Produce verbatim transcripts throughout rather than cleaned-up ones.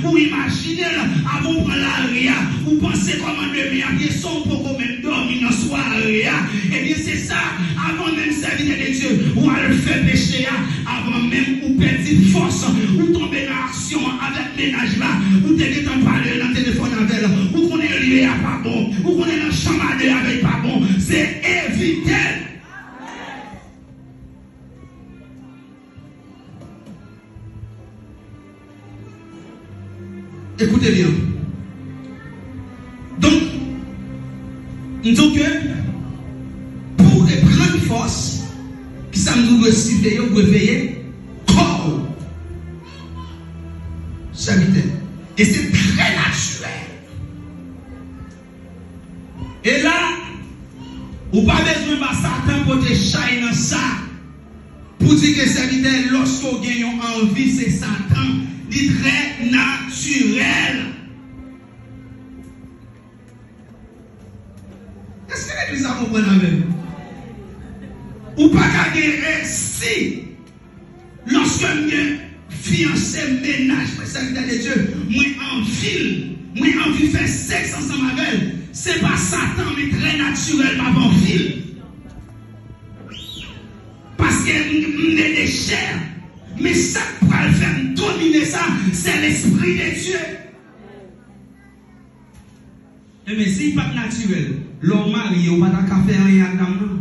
Pou imajine l, avan w pran lari a, ou panse kòman demen ap ye san w poko menm dòmi nan sware a. Ebyen, se sa, avan menm sèvitè de Dye, w al fè peche a, avan menm ou pèdi fòs, ou tonbe nan aksyon an avèk mennaj la, ou te gentan pale nan telefòn avè l, ou konnen lye a pa bon, ou konnen nan chanm a de avè l pa bon, se evite l. Ekoute byen. Donk, m di w ke pou w reprann fòs, ki sa m di w dwe siveye, w dwe veye kò w. Sèvitè. E se trè natirèl. E la, ou pa bezwen ba Satan pote chay nan sa pou di ke sèvitè, lòske w gen yon anvi, se Satan, li trè natirèl. Èske legliz la konprann avè m? Ou pa ka gen resi. Lòske m gen fiyanse, mennaj mwen, sèvitè de Dye, mwen anvi l, mwen anvi fè sèks ansanm avè l, se pa Satan, men trè natirèl m ap anvi l. Paske m, m ne de chè. Men sa k pral fè m domine sa, se Lespri de Dye. Enben, si l pa t natirèl, lè w marye, ou pa ta ka fè anyen ak dam nan?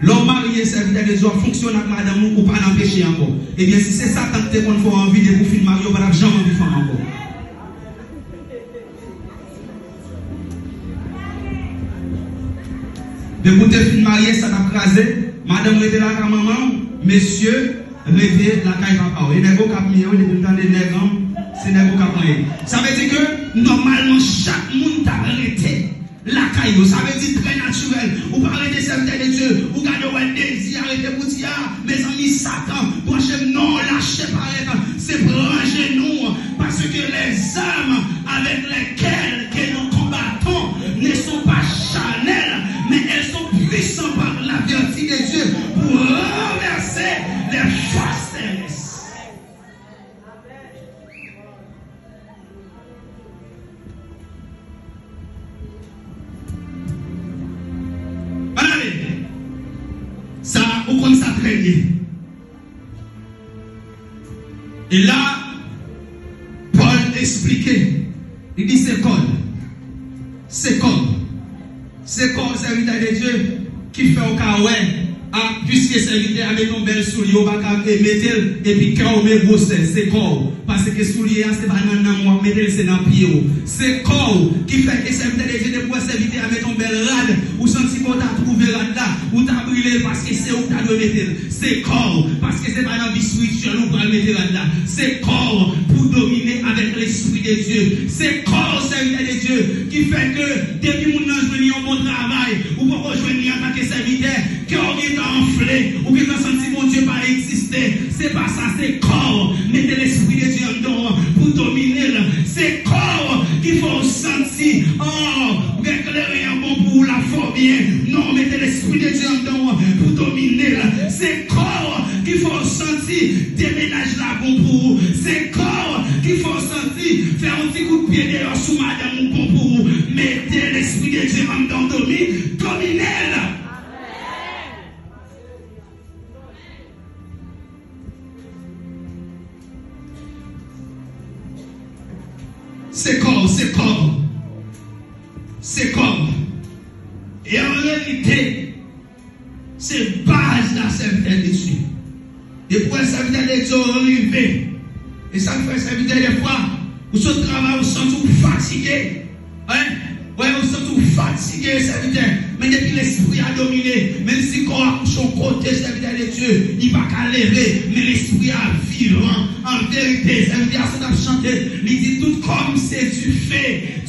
Lè w marye, sèvitè de Dye, w ap fonksyone ak madanm ou, ou pa nan peche ankò. Ebyen, si se Satan ki te konn fè w anvi, depi w fin marye, ou pa t ap janm anvi fanm ankò. Depi w te fin marye, sa t ap kraze, madanm rete lakay manman w, mesye, rete lakay papa w. E nèg Okap m ye wi, depi m tande nèg an, se nèg Okap mwen ye. Sa vle di ke, nòmalman, chak moun t ap rete lakay yo. Sa vle di trè natirèl. Ou pa rete sèvitè de Dye, ou gade w wè dezi a rete pou di a, mezanmi, Satan, branche m non, lache parèt, se pran jenou, paske lèzam avèk lèkèl ke nou konbatons ne sont pas charnelles, mais elles sont puissantes par la vertu de Dieu pour renverser les forces célestes. Ann ale. Sa, ou konn sa trè byen. E la, Pòl esplike, li di se kò l. Se kò l. Se kò w, sèvitè de Dye, ki fè w ka wè, a, piske sèvitè a mete yon bèl soulye, ou pa ka mete l, epi kè w men gwosè, se kò w. Paske soulye a, se pa nan nanm w ap mete l, se nan pye w. Se kò w ki fè ke sèvitè de Dye, depi w wè sèvitè a mete yon bèl rad, ou santi ke w ta twouve rad la, ou ta brile l, paske se ou ki ta dwe mete l. Se kò w, paske se pa nan vi espirityèl ou pral mete rad la. Se kò w pou domine avèk Lespri de Dye. Se kò w, sèvitè de Dye, ki fè ke depi moun nan jwenn yon bon travay, ou poko jwenn li antanke sèvitè, kè w gentan anfle, ou gentan santi Bondye pa egziste. Se pa sa, se kò w. Mete Lespri de Dye anndan w pou domine l. Se kò w ki fè w santi, o, gen kleren an bon pou ou, l ap fè w byen. Non, mete Lespri de Dye anndan w pou domine l. Se kò w ki fè w santi demennaj la bon pou ou. Se kò w ki fè w santi fè yon ti kout pye deyò sou madanm ou bon pou ou. Mete Lespri de Dye anndan w, domi-, domine l. Se kò w, se kò w. Se kò w. E an reyalite, se baz la, sèvitè de Dye. Depi w wè sèvitè de Dye rive, e sa k fè sèvitè, dèfwa, ou sot travay, ou santi w fatige. Hein? Wè, ou santi w fatige, sèvitè. Men depi lespri a domine, menm si kò a kouche yon kote, sèvitè de Dye, li pa ka leve, men lespri a vivan. An verite, sèvitè a sot ap chante, li di, tout kò m se dife,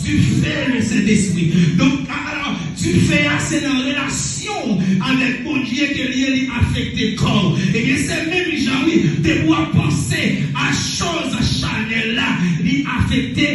dife le Sentespri. Donk, alò, dife a se nan relasyon avèk Bondye ke li ye, li afekte kò w. Ebyen, se menm jan, wi, depi w ap panse a choz chanèl la, li afekte